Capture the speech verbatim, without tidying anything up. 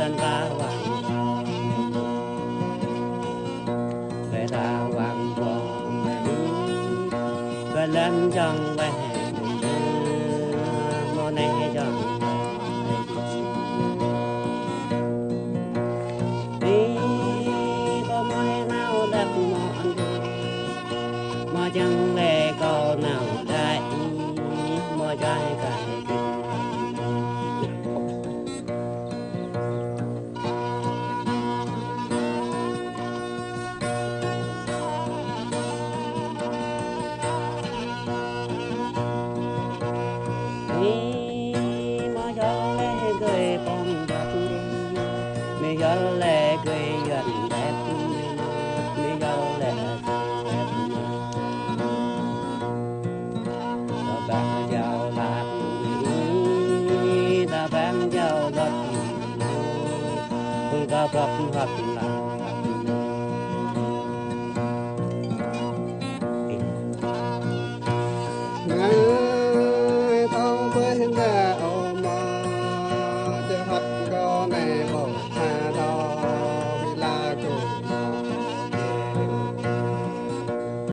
Ba wang, ba wang, ba lăn jong weh, mơ̆ anai jong. Ih, kâo mơ̆ nao lăp mơ̆ anai, mơ̆ jăng lĕ kâo nao đai, mơ̆ jai kai. Ih, mơ̆ yơh lĕ gơi pơm dăp, mơ̆ yơh lĕ gơi yuan dăp, mơ̆ yơh lĕ dăp. Tơbang jao lăp, tơbang jao lăp, tơbang jao lăp.